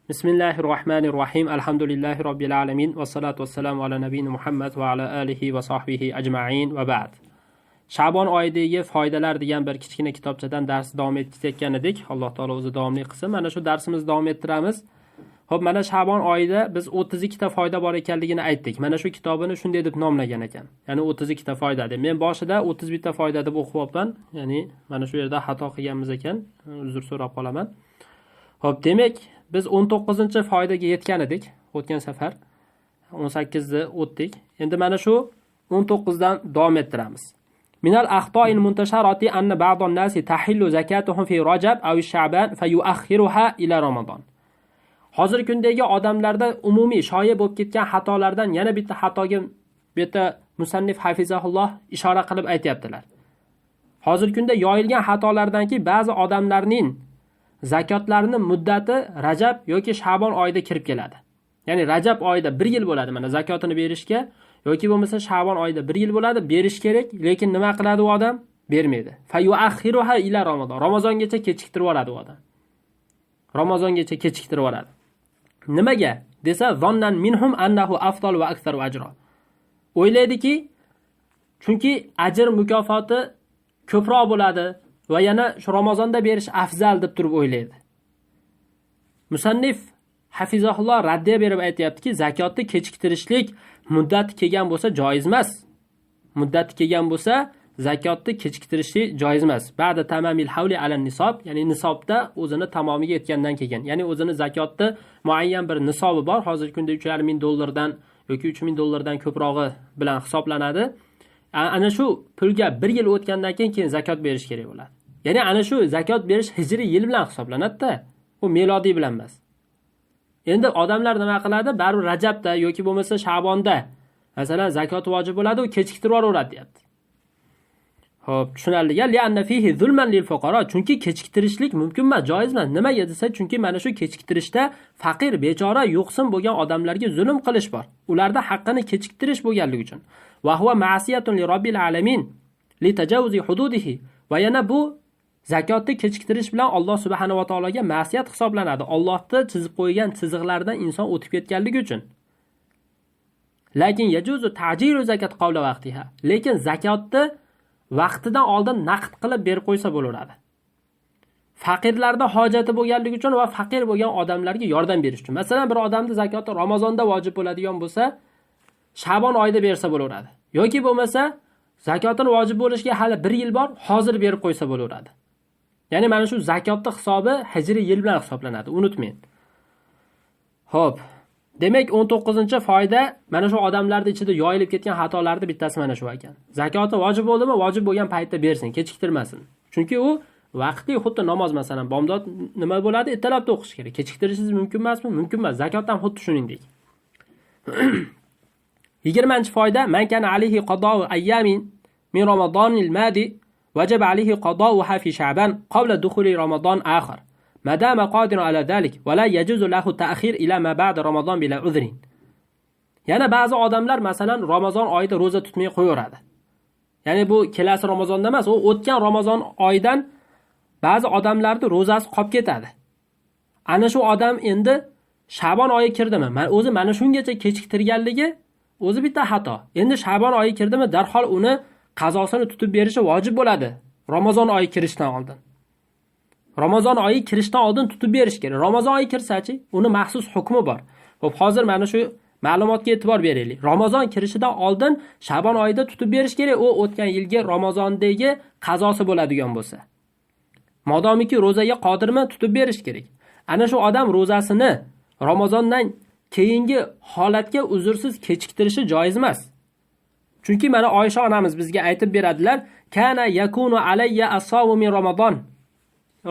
Bismillahir-Rahmanir-Rahim. Alhamdulillahi robbil alamin va salatu vassalamu ala nabiyina Muhammad va ala alihi va sahbihi ajma'in va ba'd. Sha'bon oyidagi foydalar degan bir kichkina kitobchadan dars davom etayotgan edik. Alloh taolo o'zi davomli qilsin. Mana shu darsimizni davom ettiramiz. Xo'p, mana Sha'bon oyida biz 32 ta foyda bor ekanligini aytdik. Mana shu kitobini shunday deb nomlagan ekan. Ya'ni 32 ta foyda deb. Men boshida 31 ta foyda deb o'qiyapman. Ya'ni mana shu yerda xato qilganmiz ekan. Uzr so'rab qolaman. Xo'p, demak, biz 19-foydaga yetgan edik o'tgan safar. 18 ni o'tdik. Endi mana shu 19 dan davom ettiramiz. Minal axtoil muntasharati anna ba'don nasi tahillu zakatuhum fi Rajab aw Sha'ban fayuakhiruha ila Ramazon. Hozirgi kundagi odamlarda umumiy shoya bo'lib ketgan xatolardan yana bitta xatoga bu yerda musannif hafizahulloh ishora qilib aytyaptilar. Hozirgi kunda yoyilgan xatolardanki ba'zi odamlarning zakotlarini muddati Rajab yoki Sha'bon oyida kirib keladi. Ya'ni Rajab oyida 1 yil bo'ladi mana zakotini berishga yoki bo'lmasa Sha'bon oyida 1 yil bo'ladi, berish kerak, lekin nima qiladi u odam? Bermaydi. Fayuakhiruha ila Ramazon. Ramazongacha kechiktirib yuboradi u odam. Ramazongacha kechiktirib yuboradi. Nimaga desa, zonnan minhum annahu afdal va aktharu ajra. O'ylaydiki, chunki ajr mukofoti ko'proq bo'ladi va yana shu Ramazonda berish afzal deb turib o'ylaydi. Musannif hafizahulloh raddiya berib aytayaptiki, zakotni kechiktirishlik muddati kelgan bo'lsa joiz emas. Muddati kelgan bo'lsa zakotni kechiktirishlik joiz emas. Ba'da tamamil havli ala nisob, ya'ni nisobda o'zini tamomiga yetgandan keyin, ya'ni o'zini zakotni muayyan bir nisobi bor. Hozirgi kunda 3,5 ming dollardan yoki 3 ming dollardan ko'prog'i bilan hisoblanadi. Ana shu pulga 1 yil o'tgandan keyin zakot berish kerak bo'ladi. Ya'ni ana shu zakot berish hijriy yil bilan hisoblanadi-da, u milodiy bilan emas. Endi odamlar nima qiladi? Baribir Rajabda yoki bo'lmasa Sha'bonda masalan zakot vojib bo'ladi, u kechiktirib yuboraveradi deyapti. Xo'p, tushunarli. Li'anna fihi zulman lil fuqaro, chunki kechiktirishlik mumkin emas, joiz emas. Nimaga desa, chunki mana shu kechiktirishda faqir, bechora, yo'qsin bo'lgan odamlarga zulm qilish bor. Ularda haqqini kechiktirish bo'lganligi uchun. Va huwa ma'siyatun li robbil alamin li tajawuzi hududihi. Va yana bu zakotni kechiktirish bilan Alloh subhanahu va taologa ma'siyat hisoblanadi. Allohni chizib qo'ygan chiziqlardan inson o'tib ketganligi uchun. Lekin yajuzu ta'jilu zakat qabla vaqtiha. Lekin zakotni vaqtidan oldin naqd qilib berib qo'ysa bo'laveradi. Faqirlarda hojati bo'lganligi uchun va faqir bo'lgan odamlarga yordam berish uchun. Masalan, bir odamning zakoti Ramazonda vojib bo'ladigan bo'lsa, Sha'bon oyida bersa bo'laveradi. Yoki bo'lmasa, zakotini vojib bo'lishiga hali 1 yil bor, hozir berib qo'ysa bo'laveradi. Ya'ni mana shu zakotning hisobi hijriy yil bilan hisoblanadi, unutmang. Xo'p, demak 19-foyda mana shu odamlarning ichida yoyilib ketgan xatolarning bittasi mana shu ekan. Zakoti vojib bo'ldimi? Vojib bo'lgan paytda bersin, kechiktirmasin. Chunki u vaqtli, xuddi namoz masalan, bomdod nima bo'ladi? Ertalabda o'qish kerak. Kechiktirishingiz mumkin emasmi? Mumkin emas. Zakot ham xuddi shuningdek. 20-foyda man kana alayhi qada'u ayyamin min Ramazonil madi وجب عليه قضاؤها في شعبان قبل دخول رمضان آخر ما دام قادرا على ذلك ولا يجوز له تأخير إلى ما بعد رمضان بلا عذر. Yana ba'zi odamlar masalan Ramazon oyida ro'za tutmay qo'yaveradi. Ya'ni bu kelasi Ramazonda emas, u o'tgan Ramazon oyidan ba'zi odamlarning ro'zasi qolib ketadi. Ana shu odam endi Sha'bon oyi kirdimi? O'zi mana shungacha kechiktirganligi o'zi bitta xato. Endi Sha'bon oyi kirdimi, darhol uni qazosini tutib berishi vojib bo'ladi. Ramazon oyi kirishdan oldin. Ramazon oyi kirishdan oldin tutib berish kerak. Ramazon oyi kirsa-chi, uni maxsus hukmi bor. Xo'p, hozir mana shu ma'lumotga e'tibor beraylik. Ramazon kirishidan oldin Sha'bon oyida tutib berish kerak, u o'tgan yilgi Ramazondagi qazosi bo'ladigan bo'lsa. Modomiki ro'zaga qodirmi, tutib berish kerak. Ana shu odam ro'zasini Ramazondan keyingi holatga uzrsiz kechiktirishi joiz emas. Chunki mana Oysha onamiz bizga aytib beradilar, kana yakunu alayya as-sawmu min Ramazon.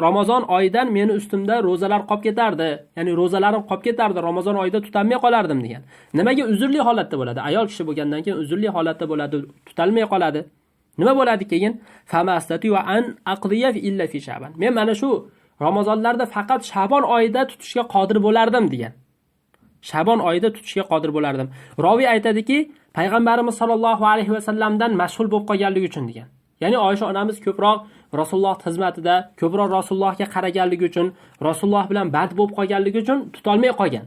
Ramazon oyidan meni ustimda ro'zalar qolib ketardi. Ya'ni ro'zalarim qolib ketardi, Ramazon oyida tutalmay qolardim degan. Nimaga uzrli holatda bo'ladi? Ayol kishi bo'lgandan keyin uzrli holatda bo'ladi, tutalmay qoladi. Nima bo'ladi keyin? Fama astati va an aqdiya illa fi Sha'ban. Men mana shu Ramazonlarda faqat Sha'bon oyida tutishga qodir bo'lardim degan. Sha'bon oyida tutishga qodir bo'lardim. Roviy aytadiki, Payg'ambarimiz sollallohu alayhi va sallamdan mashg'ul bo'lib qolganligi uchun degan. Ya'ni Oysha onamiz ko'proq Rasululloh xizmatida, ko'proq Rasulullohga qaraganligi uchun, Rasululloh bilan band bo'lib qolganligi uchun tutolmay qolgan.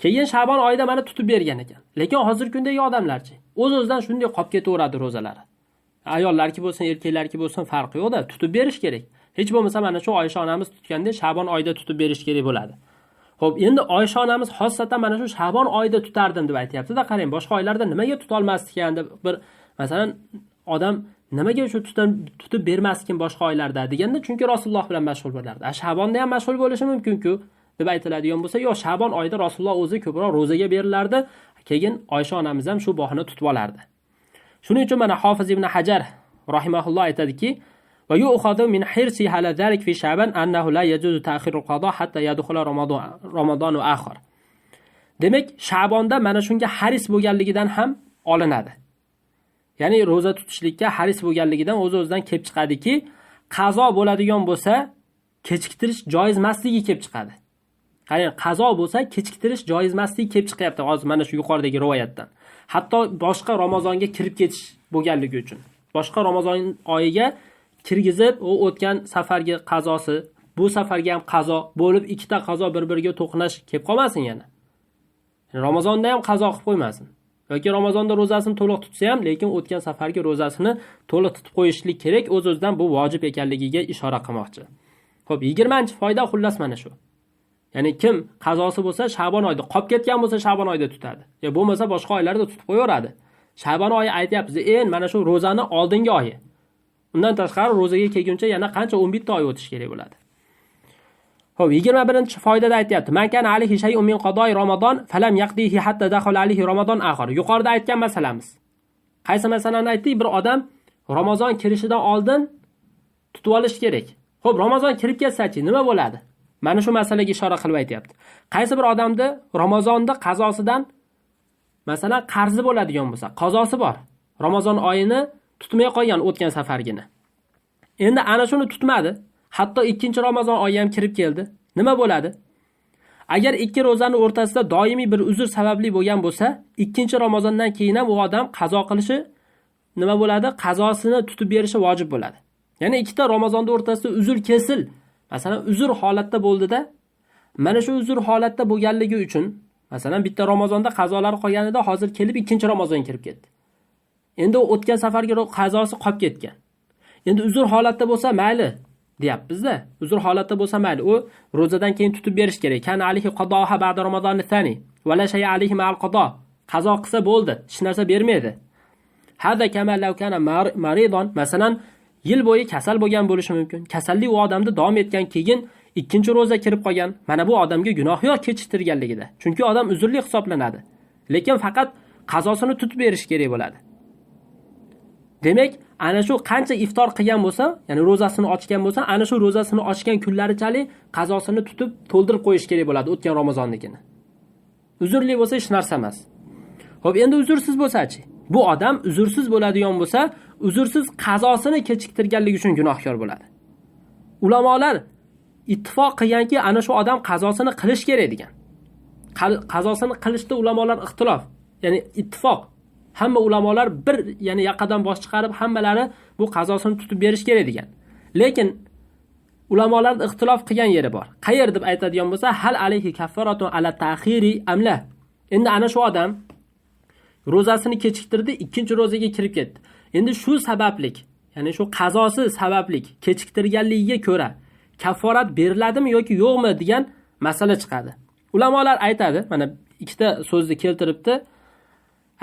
Keyin Shabon oyida mana tutib bergan ekan. Lekin hozirgi kundagi odamlarchi o'z-o'zidan shunday qolib ketaveradi ro'zalari. Ayollarki bo'lsin, erkaklarki bo'lsin farqi yo'q-da, tutib berish kerak. Hech bo'lmasa mana shu Oysha onamiz tutganda Shabon oyida tutib berish kerak bo'ladi. Xo'p, endi Oysha onamiz xossatan mana shu Shabon oyida tutardim deb aytayapti-da, qarang, boshqa oylarda nimaga tutolmasdik ekan deb bir masalan odam nimaga shu tutib bermaskin boshqa oylarda deganda, chunki Rasululloh bilan mashg'ul bo'lardi. Shabonda ham mashg'ul bo'lishi mumkin-ku deb aytiladigan bo'lsa, yo'q, Shabon oyida Rasululloh o'zi ko'proq ro'zaga berilardi, keyin Oysha onamiz ham shu bahona tutib olardi. Shuning uchun mana Hofiz ibn Hajar rahimahulloh aytadiki, va yu'khadhu min hirsi ala zalik fi Sha'ban annahu la yajuzu ta'khirul qado hatta yadkhula Ramazon akhar. Demak, Shabonda mana shunga haris bo'lganligidan ham olinadi. Ya'ni ro'za tutishlikka haris bo'lganligidan o'z-o'zidan kelib chiqadiki, qazo bo'ladigan bo'lsa, kechiktirish joiz emasligi kelib chiqadi. Qarang, qazo bo'lsa, kechiktirish joiz emasligi kelib chiqyapti hozir mana shu yuqoridagi rivoyatdan. Hatto boshqa Ramazonga kirib ketish bo'lganligi uchun. Boshqa Ramazon oyiga kirgizib, u o'tgan safargi qazosi, bu safarga ham qazo bo'lib, ikkita qazo bir-biriga to'qnash kelib qolmasin yana. Ramazonda ham qazo qilib qo'ymasin. Yoki Ramazonda ro'zasini to'liq tutsa ham, lekin o'tgan safargi ro'zasini to'liq tutib qo'yishlik kerak, o'z-o'zidan bu vojib ekanligiga ishora qilmoqchi. Xo'p, 20-foyda xullas mana shu. Ya'ni kim qazosi bo'lsa Shabon oyida qolib ketgan bo'lsa Shabon oyida tutadi. Ya bo'lmasa boshqa oylarda tutib qo'yaveradi. Shabon oyi aytyapmiz, mana shu ro'zani oldingi oyi. Undan tashqari ro'zaga kelguncha yana qancha 11 ta oy o'tish kerak bo'ladi. Xo'p, 21-foydada aytyapti. Man kana alayhi shay'un min qada'i Ramazon falam yaqdihi hatta dakhala alayhi Ramazon akhar. Yuqorida aytgan masalamiz. Qaysi masalani aytdik? Bir odam Ramazon kirishidan oldin tutib olish kerak. Xo'p, Ramazon kirib ketsa-chi, nima bo'ladi? Mana shu masalaga ishora qilib aytyapti. Qaysi bir odamda Ramazonda qazosidan masalan qarzi bo'ladigan bo'lsa, qazosi bor. Ramazon oyini tutmay qolgan o'tgan safargini. Endi ana shuni tutmadi. Hatto ikkinchi Ramazon oyi ham kirib keldi. Nima bo'ladi? Agar ikki ro'zani o'rtasida doimiy bir uzr sababli bo'lgan bo'lsa, ikkinchi Ramazondan keyin ham u odam qazo qilishi nima bo'ladi? Qazosini tutib berishi vojib bo'ladi. Ya'ni ikkita Ramazonning o'rtasida uzr kesil, masalan, uzr holatda bo'ldida, mana shu uzr holatda bo'lganligi uchun, masalan, bitta Ramazonda qazolar qolganida hozir kelib ikkinchi Ramazon kirib ketdi. Endi o'tgan safargi qazosi qolib ketgan. Endi uzr holatda bo'lsa mayli deyapmiz-da. Uzr holatda bo'lsa mayli, u ro'zadan keyin tutib berish kerak. Kana alayhi qadoha ba'da Ramazon thani va la shay'a alayhi ma'al qado. Qazo qilsa bo'ldi, hech narsa bermaydi. Hada kama law kana maridon, masalan, yil bo'yi kasal bo'lgan bo'lishi mumkin. Kasallik u odamda davom etgan, keyin ikkinchi ro'za kirib qolgan. Mana bu odamga gunoh yo'q kechiktirganligida. Chunki odam uzrli hisoblanadi. Lekin faqat qazosini tutib berish kerak bo'ladi. Demak, ana shu qancha iftor qilgan bo'lsa, ya'ni ro'zasini ochgan bo'lsa, ana shu ro'zasini ochgan kunlarichalik qazosini tutib to'ldirib qo'yish kerak bo'ladi o'tgan Ramazonnikini. Uzrli bo'lsa hech narsa emas. Xo'p, endi uzrsiz bo'lsa-chi? Bu odam uzrsiz bo'ladigan bo'lsa, uzrsiz qazosini kechiktirganligi uchun gunohkor bo'ladi. Ulamolar ittifoq qilganki, ana shu odam qazosini qilish kerak degan. Qazosini qilishda ulamolar ixtilof, ya'ni ittifoq. Hamma ulamolar bir, ya'ni yaqadan bosh chiqarib hammalari bu qazosini tutib berish kerak degan. Lekin ulamolar ixtilof qilgan yeri bor. Qayer deb aytadigan bo'lsa, hal alayhi kaffaratun ala ta'khiri amla. Endi ana shu odam ro'zasini kechiktirdi, ikkinchi ro'zaga kirib ketdi. Endi shu sabablik, ya'ni shu qazosi sabablik kechiktirganligiga ko'ra kafforat beriladimi yoki yo'qmi degan masala chiqadi. Ulamolar aytadi, mana ikkita so'zni keltiribdi.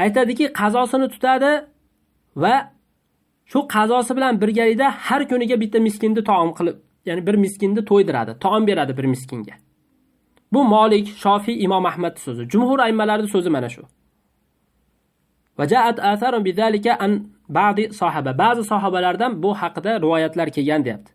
Aytadiki, qazosini tutadi va shu qazosi bilan birgalikda har kuniga bitta miskinni taom qilib, ya'ni bir miskinni to'ydiradi, taom beradi bir miskinga. Bu Malik, Shofiy, Imom Ahmad so'zi. Jumhur aimmalarining so'zi mana shu. Va ja'at atharun bizalika an ba'di sahaba. Ba'zi sahobalardan bu haqida rivoyatlar kelgan deyapti.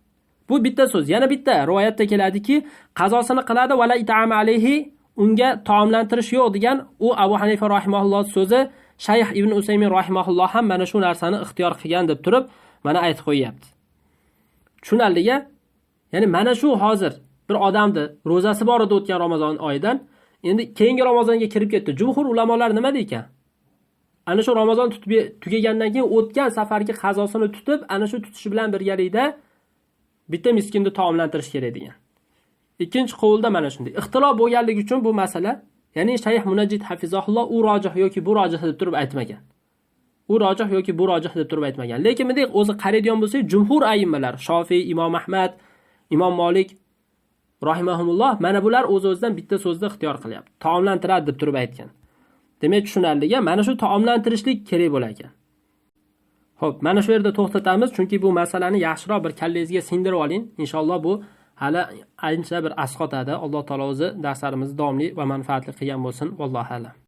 Bu bitta so'z. Yana bitta rivoyatda keladiki, qazosini qiladi va la it'am alayhi, unga taomlantirish yo'q degan u Abu Hanifa rahimahulloh so'zi. Shayx Ibn Usaymin rahimahulloh ham mana shu narsani ixtiyor qilgan deb turib mana aytib qo'yapti. Tushunarliga? Ya'ni mana shu hozir bir odamni ro'zasi bor edi o'tgan Ramazon oyidan, endi keyingi Ramazonga kirib ketdi. Jumhur ulamolar nima deykan? Ana shu Ramazon tutib tugagandan keyin o'tgan safargi qazosini tutib, ana shu tutishi bilan birgalikda bitta miskinni taomlantirish kerak degan. Ikkinchi qovulda mana shunday. Ixtilof bo'lganligi uchun bu masala, ya'ni Shayx Munajjid hafizahulloh u rojih yoki bu rojih deb turib aytmagan. U rojih yoki bu rojih deb turib aytmagan. Lekin bunday o'zi qaraydigan bo'lsak, jumhur ayimmalar, Shofiy, Imom Ahmad, Imom Malik rahimahumulloh, mana bular o'z-o'zidan bitta so'zni ixtiyor qilyapti. Taomlantiradi deb turib aytgan. Demak, tushunarli, mana shu taomlantirishlik kerak bo'lar ekan. Xo'p, mana shu yerda to'xtatamiz, chunki bu masalani yaxshiroq bir kallangizga singdirib oling. Inshaalloh bu hali ancha bir asqotadi. Alloh taolo o'zi darslarimizni davomli va manfaatli qilgan bo'lsin. Vallohu a'lam.